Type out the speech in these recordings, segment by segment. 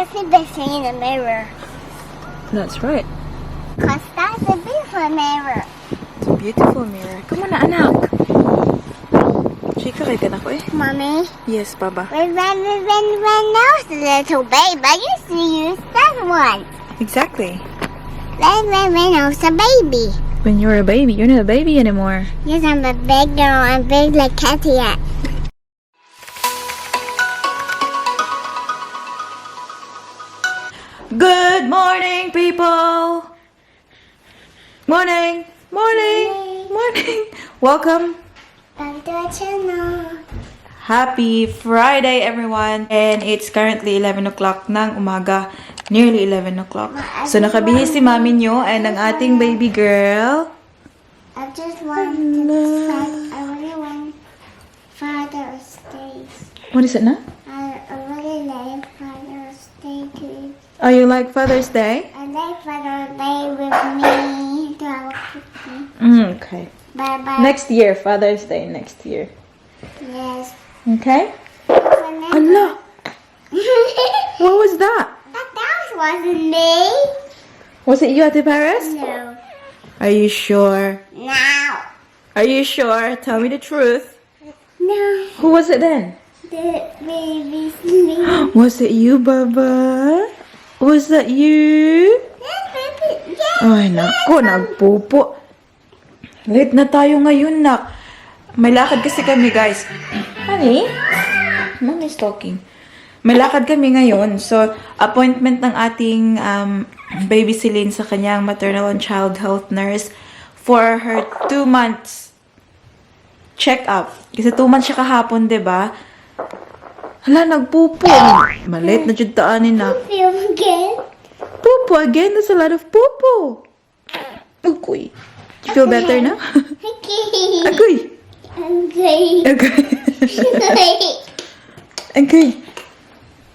can see the thing in the mirror. That's right. Cause that's a beautiful mirror. It's a beautiful mirror. Come on na, anak. Chika kay ka na ko eh. Mommy, Yes, Baba. when I was a little baby, I used to use that one. Exactly. When I was a baby. When you're a baby, you're not a baby anymore. Yes, I'm a big girl. I'm big like Katia. Good morning, people! Morning! Morning! Morning! Welcome! Back to our channel. Happy Friday, everyone! And it's currently 11 o'clock ng umaga. Nearly 11 o'clock. So, nakabihis si mami nyo and ang ating baby girl. I just want to I really want Father's Day. What is it na? I really like Father's Day too. Oh, you like Father's Day? I like Father's Day with me to have a cookie. Okay. Bye bye. Next year, Father's Day next year. Yes. Okay? Allah! What was that? That wasn't me. Was it you, Ate Paris? No. Are you sure? No. Are you sure? Tell me the truth. No. Who was it then? The baby sleep. Was it you, Baba? Was that you? Yeah. Ay, nako, nagpupo. Late na tayo ngayon, nak. May lakad kasi kami, guys. Honey? Mommy's talking. May lakad kami ngayon. So, appointment ng ating baby Celine sa kanyang maternal and child health nurse for her 2 months check-up. Kasi 2 months siya kahapon, diba? Hala, nagpupo. Malit na dyan taanin na. Feel again. Popo again. There's a lot of popo. Agoy. You feel better na? Okay. Agoy. Okay. Agoy. Agoy.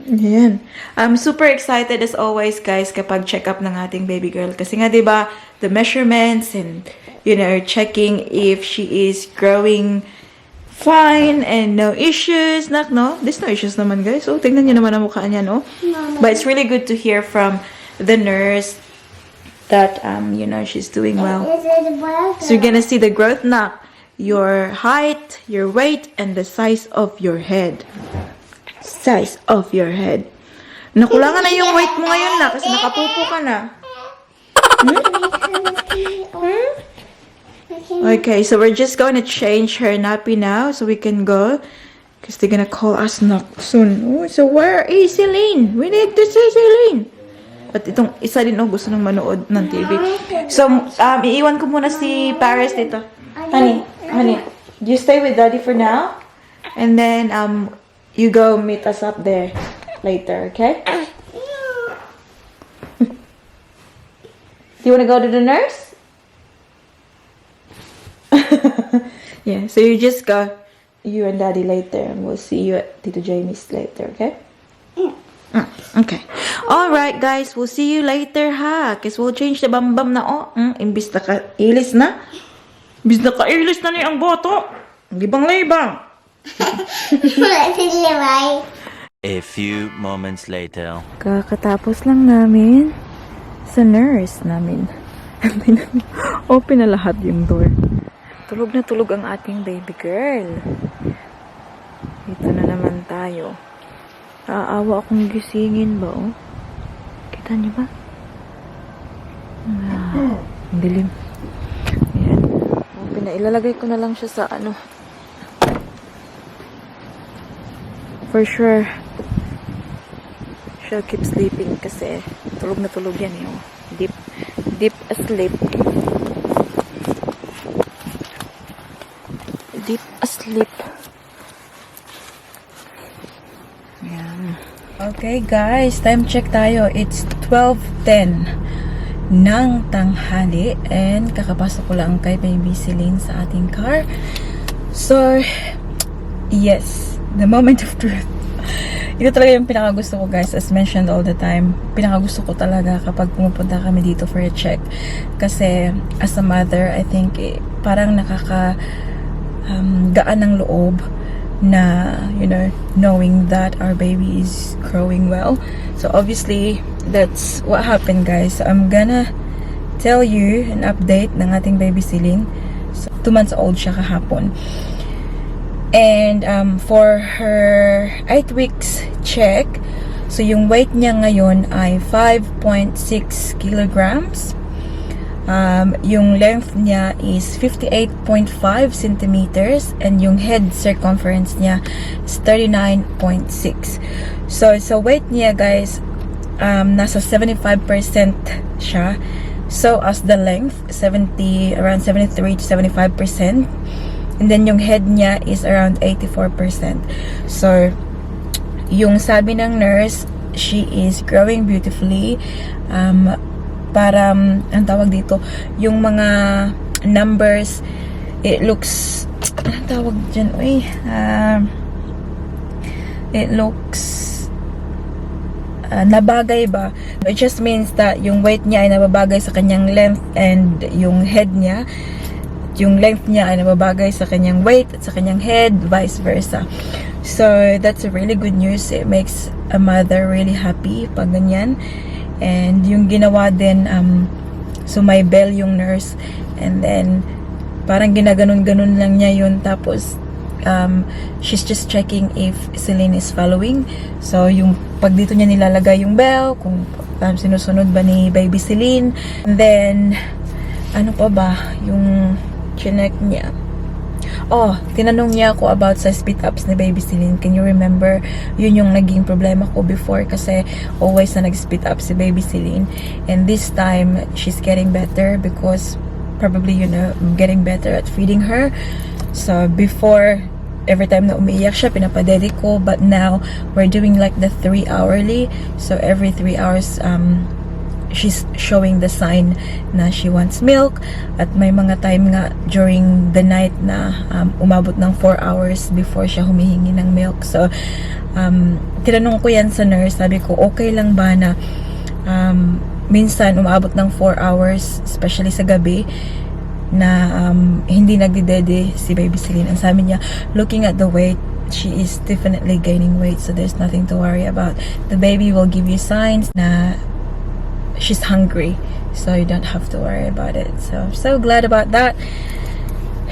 Ayan. I'm super excited as always, guys, kapag check up ng ating baby girl. Kasi nga, diba, the measurements and, you know, checking if she is growing fine and no issues. No? There's no issues naman, guys. So, tingnan niyo naman ang mukha niya, no? But it's really good to hear from the nurse that, you know, she's doing well. So, you're gonna see the growth na. Your height, your weight, and the size of your head. Size of your head. Nakulangan na yung weight mo ngayon na kasi nakapupo ka na. Okay, so we're just going to change her nappy now so we can go because they're gonna call us soon. Oh, so where is Celine? We need to see Celine. At itong isa din gusto nang manood ng TV. So, iiwan ko muna si Paris dito. Honey, you stay with Daddy for now. And then, you go meet us up there later, okay? Do you want to go to the nurse? Yeah, so you just go, you and Daddy later, and we'll see you at Tito Jamie's later, okay? Okay. Alright, guys, we'll see you later, ha? Because we'll change the bambam na, imbis na ka-ilis na. Imbis na ka-ilis na ang boto. Libang-libang. A few moments later. Kakatapos lang namin sa nurse namin. Open na lahat yung door. Tulog na tulog ang ating baby girl. Dito na naman tayo. Aawa akong gisingin ba, oh? Kita niyo ba? Ang dilim. Ayan. Open na. Ilalagay ko na lang siya sa ano. For sure, she'll keep sleeping kasi tulog na tulog yan, eh. Deep asleep. Deep asleep. Ayan. Okay, guys. Time check tayo. It's 12:10 ng tanghali and kakapasok ko lang kay baby Celine sa ating car. So, yes. The moment of truth. Ito talaga yung pinakagusto ko, guys. As mentioned all the time, pinakagusto ko talaga kapag pumupunta kami dito for a check. Kasi, as a mother, I think, parang gaan ng loob na, you know, knowing that our baby is growing well. So obviously, that's what happened, guys. So I'm gonna tell you an update ng ating baby Celine. So, 2 months old siya kahapon. And for her 8 weeks check, so yung weight niya ngayon ay 5.6 kilograms. Yung length niya is 58.5 centimeters and yung head circumference niya is 39.6. So weight niya, guys, nasa 75% siya. So as the length, around 73 to 75%. And then yung head niya is around 84%. So yung sabi ng nurse, she is growing beautifully. Para, ang tawag dito, yung mga numbers, it looks, anong tawag dyan, it looks, nabagay ba? It just means that yung weight niya ay nababagay sa kanyang length and yung head niya, yung length niya ay nababagay sa kanyang weight at sa kanyang head, vice versa. So, that's a really good news. It makes a mother really happy pag ganyan. And yung ginawa din, sumaybel yung nurse. And then, parang ginaganon-ganon lang niya yun. Tapos, she's just checking if Celine is following. So, yung pag dito niya nilalagay yung bell, kung sinusunod ba ni baby Celine. And then, ano pa ba? Yung chinek niya. Oh, tinanong niya ako about sa speed ups ni baby Celine. Can you remember? Yun yung naging problema ko before kasi always na nag-speed up si baby Celine. And this time, she's getting better because probably, you know, getting better at feeding her. So, before, every time na umiiyak siya, pinapadedi ko. But now, we're doing like the 3 hourly. So, every 3 hours, she's showing the sign na she wants milk. At may mga time nga during the night na umabot ng 4 hours before siya humihingi ng milk. So, tinanong ko yan sa nurse. Sabi ko, okay lang ba na minsan umabot ng 4 hours, especially sa gabi, na hindi nagdidede si baby Celine. Ang sabi niya, looking at the weight, she is definitely gaining weight. So, there's nothing to worry about. The baby will give you signs na she's hungry, so you don't have to worry about it. So I'm so glad about that.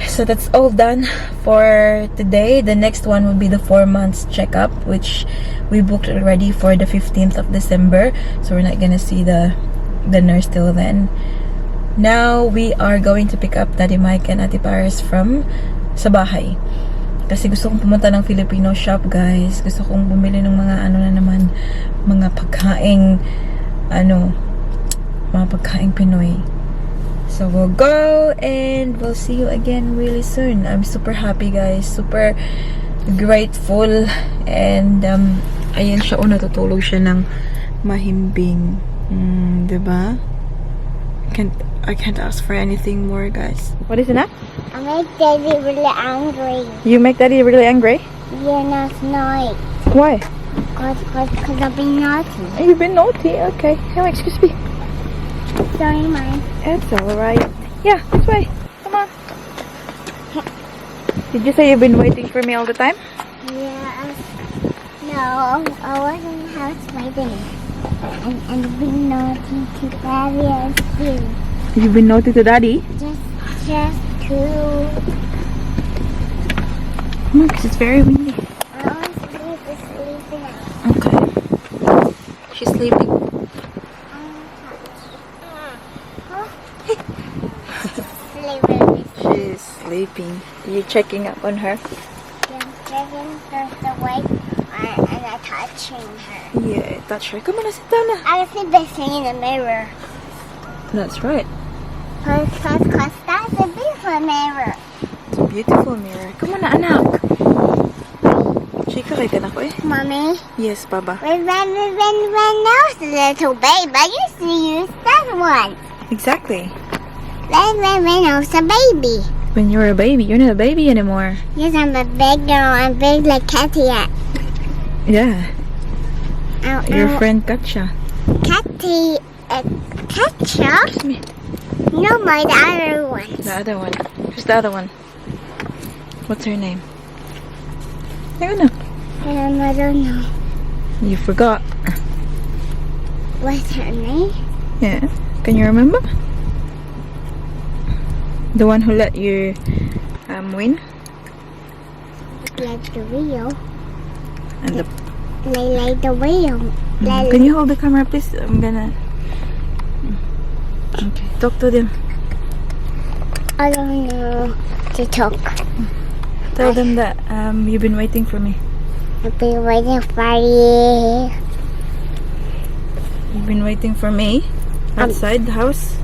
So that's all done for today. The next one will be the 4 months checkup, which we booked already for the 15th of December. So we're not gonna see the nurse till then. Now we are going to pick up Daddy Mike and Ate Paris from sa bahay. Kasi gusto kong pumunta ng Filipino shop, guys. Gusto kong bumili ng mga ano na naman, mga pagkaing mga pagkaing Pinoy. So we'll go and we'll see you again really soon. I'm super happy, guys. Super grateful. And ayan siya, natutulog siya ng mahimbing. Diba? I can't ask for anything more, guys. What is it now? I make Daddy really angry. You make Daddy really angry? Yeah, last night. Why? Because I've been naughty. You've been naughty? Okay. Oh, excuse me. Sorry, Mom. It's alright. Yeah, this way. Come on. Did you say you've been waiting for me all the time? Yeah. No, I wasn't house waiting. And being naughty to Daddy and you. You've been naughty to Daddy? Just to... No, because it's very windy. I want to sleep now. Okay. She's sleeping. She's sleeping. Are you checking up on her? Yeah, checking her the weight and I'm touching her. Yeah, touch her. Come on, sit down now. I see this thing in the mirror. That's right. Because that's a beautiful mirror. It's a beautiful mirror. Come on na, anak. Chika kay ka eh. Mommy, Yes, Baba. when I was a little baby, I used to use that one. Exactly. When I was a baby. When you were a baby, you're not a baby anymore. Yes, I'm a big girl. I'm big like Katia. Yeah. Your friend Katja. Katia. Katja? Me. No, my the other one. The other one. Who's the other one? What's her name? Ayun na. I don't know. You forgot. What's her name? Yeah. Can you remember? The one who let you win? Like the wheel. And the Like the wheel. Like, Can you hold the camera, please? I'm gonna. Okay. Talk to them. I don't know to talk. Tell them that you've been waiting for me. I've been waiting for you. You've been waiting for me outside the house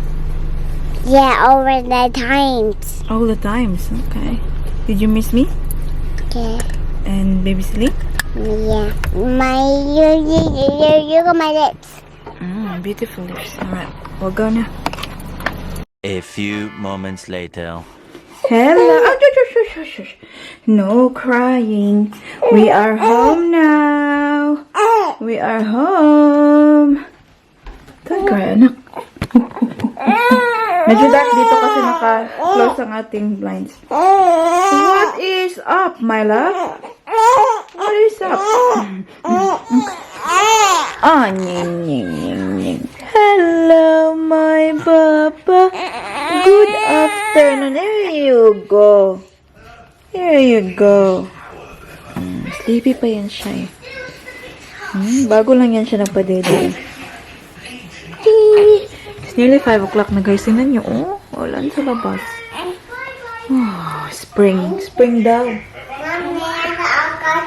Yeah, over the times. all the times. Okay. Did you miss me Okay. and baby Celine? Yeah. You got my lips. Beautiful lips. All right. We'll go now. A few moments later. Hello. Oh, shush, shush. No crying. We are home now. We are home. Don't cry, anak. Medyo dark dito kasi naka-close ang ating blinds. What is up, my love? What is up? Oh, nying. Hello, my papa. Good afternoon. There you go. There you go. Sleepy pa yan siya eh. Bago lang yan siya nagpadede. It's nearly 5 o'clock na guys. Tingnan nyo. Oh, ulan sa labas. Oh, spring. Spring daw. Mommy, I got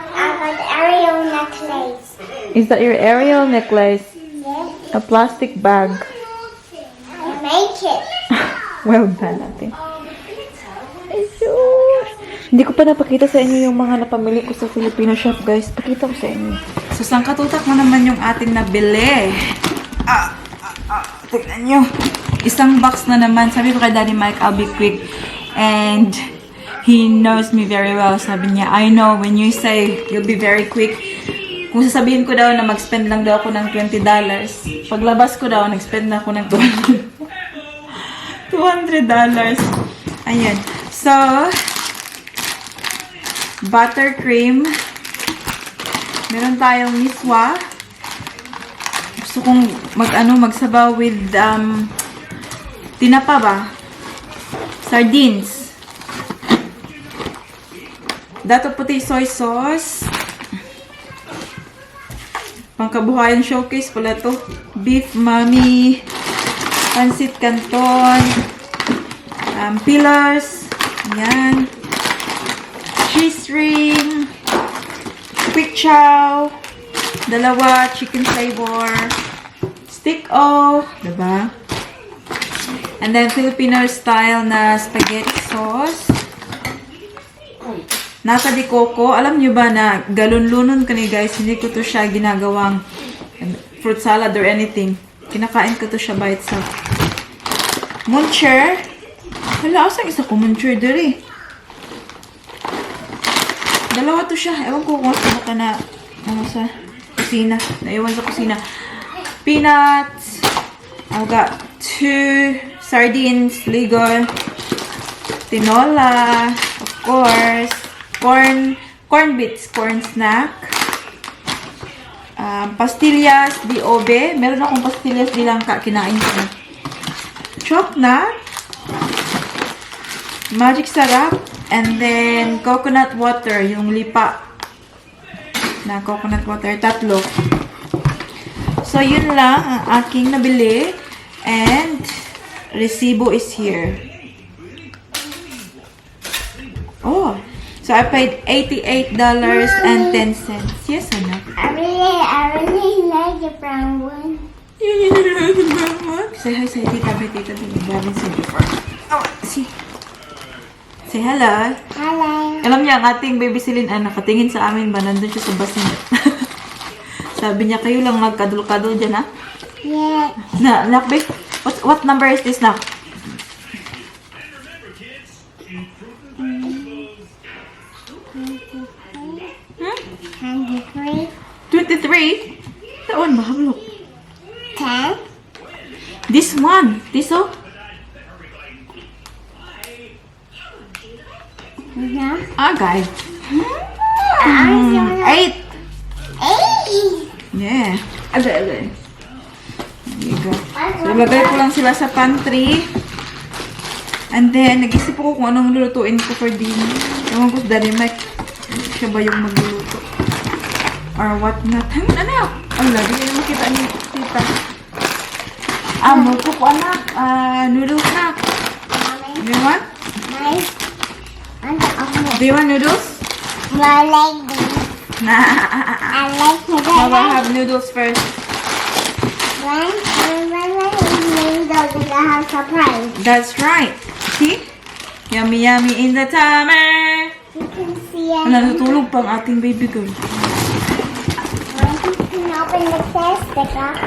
Ariel necklace. Is that your Ariel necklace? Yes. A plastic bag. I make it. Well done natin. Hindi ko pa napakita sa inyo yung mga napamili ko sa Filipina shop, guys. Pakita ko sa inyo. So, sangkatutak mo naman yung ating nabili. Tignan nyo. Isang box na naman. Sabi ko kay Daddy Mike, I'll be quick. And he knows me very well. Sabi niya, I know when you say you'll be very quick. Kung sasabihin ko daw na mag-spend lang daw ako ng $20, paglabas ko daw, nag-spend na ako ng $200. Ayan. So, buttercream. Meron tayong miswa. Gusto kong magsabaw with tinapa ba? Sardines. Dato puti soy sauce. Pangkabuhayan showcase pala to. Beef mami. Pansit canton. Pillars. Ayan. Cheese ring. Quick chow. Dalawa chicken flavor. Stick-o. Diba? And then Filipino style na spaghetti sauce. Nata di coco. Alam nyo ba na galon-lunon ka ni guys. Hindi ko to siya ginagawang fruit salad or anything. Kinakain ko to siya by itself. Muncher. Hala, asang isa ko muncher diri. Dalawa to siya. Ewan ko kung saan ka na sa kusina. Naiwan sa kusina. Peanuts. I've got 2 sardines, ligol. Tinola. Of course. Corn bits, corn snack. Pastillas di obe. Meron akong pastillas di langka. Kinain ko. Chocolate. Magic sarap. And then, coconut water. Yung lipa na coconut water. 3. So, yun lang ang aking nabili. And, resibo is here. Oh. So, I paid $88.10. Yes, anak. I really like the brown one. You like the brown one? Say hi sa tita. Tita. We haven't seen before. Oh, see. Say hello. Hello. Alam niya, ang ating baby Celine, nakatingin sa amin ba? Nandun siya sa basin. Sabi niya, kayo lang magkadul-kadul dyan, ha? Yeah. Nak, babe, what number is this, nak? 23? That one, mahal, look. 10. This one. This, oh. No. Guys. 8. 8. Yeah. There you go. So, ilagay ko lang sila sa pantry. And then, nag-isip ako kung anong lulutuin ko for dinner. Ewan ko sa Daddy Mike. Siya ba yung magluluto? Or what not? Hangin, anak! Ang lagi na makita ni tita. Multo ko, anak. Noodles na. Do you want? Do you want noodles? I like this. I like Mama, have noodles first. When noodles, I have surprise. That's right. See? Yummy, yummy in the timer. You can see it. Natutulog pa ang ating baby girl. You can open the plastic up.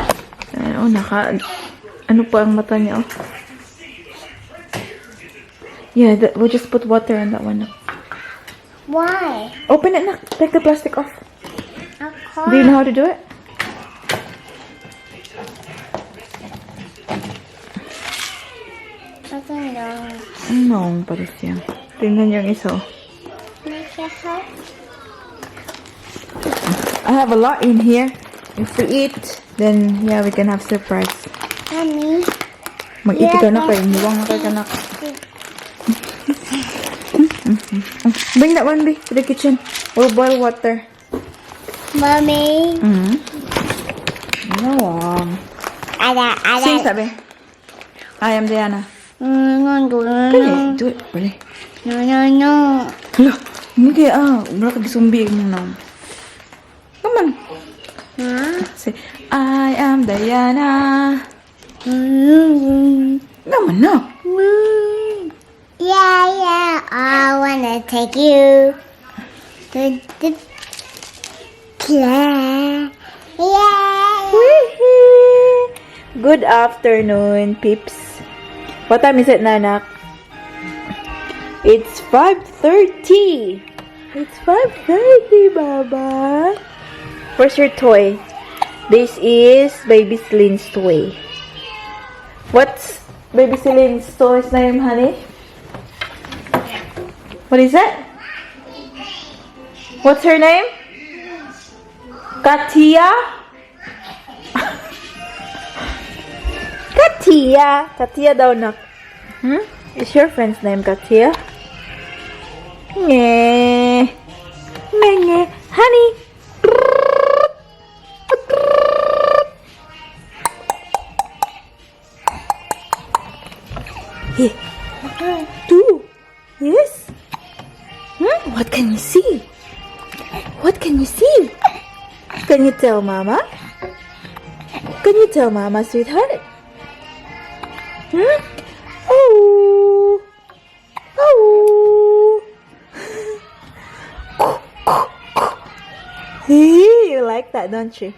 Ano pa ang mata niya, oh. Yeah, we'll just put water on that one. Why? Open it, nak. Take the plastic off. Of Do you course. know how to do it? I don't know. No, pares yan. Tingnan yung isa, oh. Make it help. I have a lot in here. If we eat, then yeah, we can have surprise. Mommy. Mag-eat ka na kayo. Niwang na kayo ka na. Bring that one, B, to the kitchen. We'll boil water. Mommy. No. Sing sabi. I am Diana. No. Kaya, do it. Bali. No. Hala, hindi kaya, wala ka gisumbi mo na. Come on. Huh? Say, I am Diana. Naman na. Yeah, I wanna take you to the play. Yeah. Good afternoon, peeps. What time is it, Nanak? It's 5:30. It's 5:30, Baba. Where's your toy? This is Baby Celine's toy. What's Baby Celine's toy's name, honey? What is that? What's her name? Katia? Katia daw, nak. Is your friend's name Katia? Nge. Honey. Here. Two. Yes. What can you see? What can you see? Can you tell Mama? Can you tell Mama, sweetheart? Oh. You like that, don't you?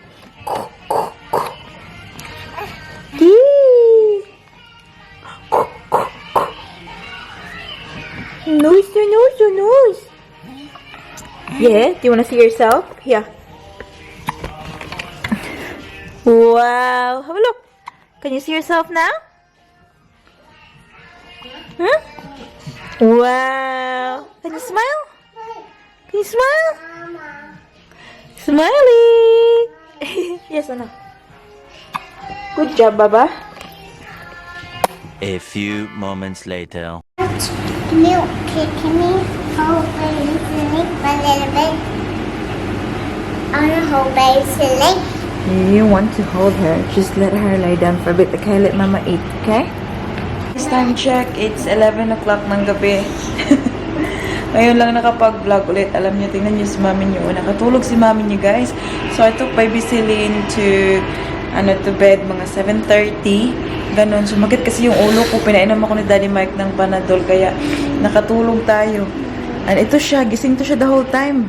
Your nose. Yeah, do you want to see yourself? Here. Wow. Have a look. Can you see yourself now? Wow. Can you smile? Can you smile? Smiling. Yes, Anna. Good job, Baba. A few moments later. Milk, can you hold baby Silly for a little bit? I want to hold baby Silly. You want to hold her, just let her lie down for a bit. Okay, let Mama eat, okay? It's time check. It's 11 o'clock ng gabi. Ngayon lang nakapag-vlog ulit. Alam niyo, tingnan niyo si mami niyo. Nakatulog si mami niyo, guys. So, I took baby Celine to bed mga 7:30. Ganon. Sumakit kasi yung ulo ko. Pinainom ako ni Daddy Mike ng Panadol. Kaya, nakatulog tayo. And ito siya. Gising to siya the whole time.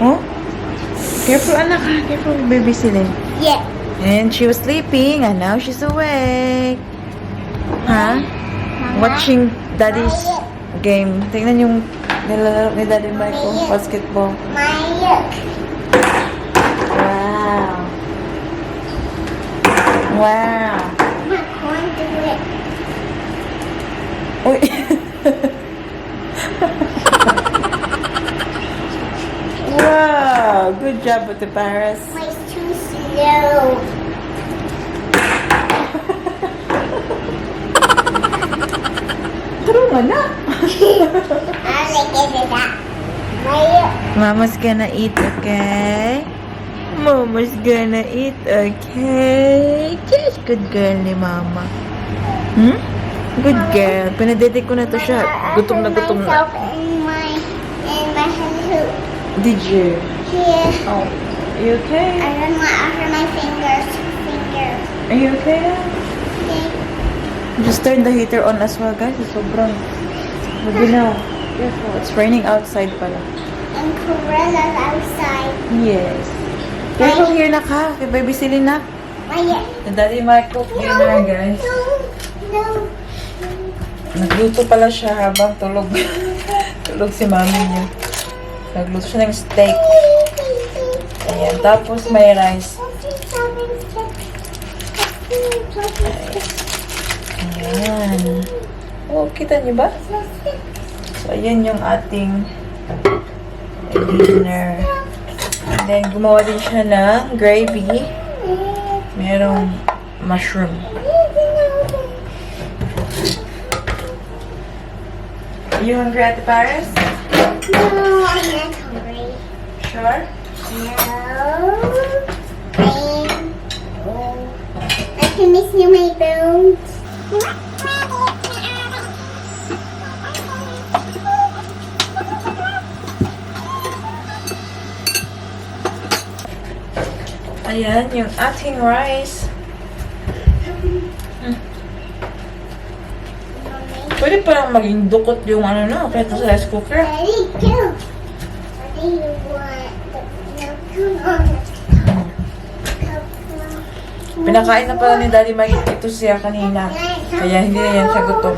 Oh? Careful, anak, ha? Careful, baby Celine. Yeah. And she was sleeping. And now she's awake. Huh? Watching Daddy's game. Tingnan yung nilalaro ni Daddy Mike ko. Basketball. My look. Wow. Wow. I'm going to do it. Uy. Good job, Ate Paris. Why it's too slow? Tara na. I like it that. My Mama's gonna eat, okay? Mama's gonna eat, okay? Yes, good girl ni Mama. Hmm? Good girl. Pinadete ko na to siya. Gutom na gutom na. in my hand. Did you? Here. Oh. Are you okay? I don't want after my fingers. Are you okay now? Okay. Just turn the heater on as well, guys. Sobrang maginaw. Careful. It's raining outside pala. And Corella's outside. Yes. Careful here na ka. Kay baby silly na. My And Daddy Mark cook dinner, guys. No. Nagluto pala siya habang tulog. Tulog si mami niya. Nagluto siya ng steak. Ayan. Tapos may rice. Ayan. Oh, kita niyo ba? So, ayan yung ating dinner. And then, gumawa din siya ng gravy. Merong mushroom. Are you hungry, Ate Paris? No, I'm not hungry. Sure? No. I can miss you, my bones. Ayan, yung ating rice. Pwede parang maging dukot yung ano na, kahit sa rice cooker. Ready, go. Ready, you want the come on. Pinakain na pala ni Daddy Mike ito siya kanina. Kaya hindi na yan siya gutom.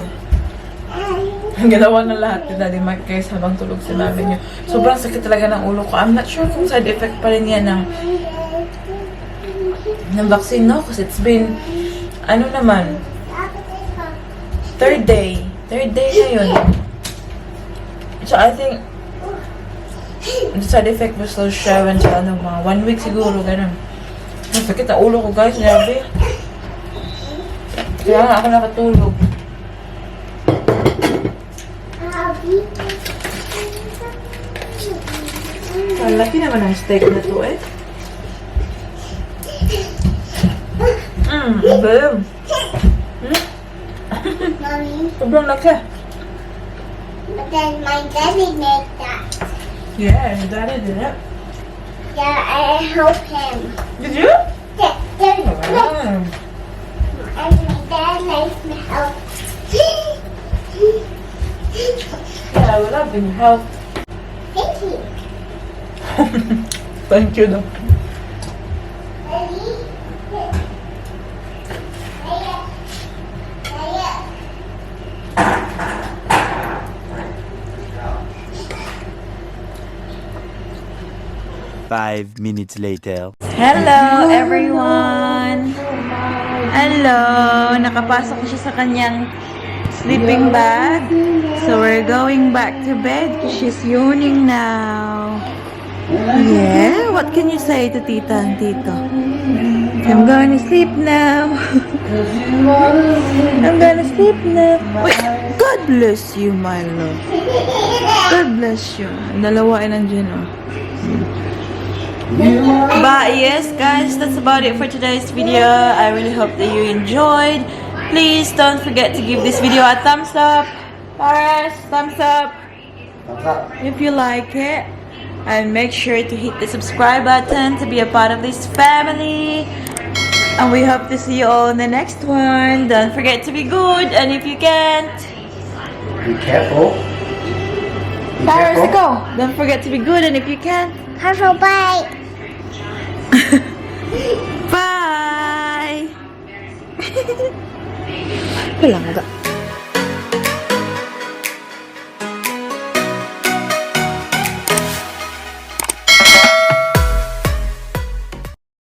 Ang ginawa na lahat ni Daddy Mike guys habang tulog si mami niyo. Sobrang sakit talaga ng ulo ko. I'm not sure kung side effect pa rin yan ng vaccine, no? Kasi it's been, ano naman, third day. Third day na yun. So, I think, the side effect was still showing sa ano, mga 1 week siguro, ganun. Ang sakit ang ulo ko, guys. Grabe. Kaya nga ako nakatulog. Ang laki naman ang steak na to, eh. Boom. Mommy, Sobrang laki. but then my daddy made that. Yeah, your daddy did it. Yeah, I help him. Did you? Yeah, look. Wow. And my dad makes me help. Yeah, I would have been helped. Thank you. Thank you, though. Ready? Five minutes later. Hello, everyone! Hello! Nakapasok siya sa kanyang sleeping bag. So, we're going back to bed. She's yawning now. Yeah? What can you say to Tita and Tito? I'm going to sleep now. I'm going to sleep now. Wait! God bless you, my love. God bless you. Dalawa ay nandyan, oh. But yes, guys, that's about it for today's video. I really hope that you enjoyed. Please don't forget to give this video a thumbs up. Paris, thumbs up if you like it. And make sure to hit the subscribe button to be a part of this family. And we hope to see you all in the next one. Don't forget to be good. And if you can't, Be careful. Be Paris, careful. go. Don't forget to be good. And if you can't, Careful, bye. bye. Walang ga.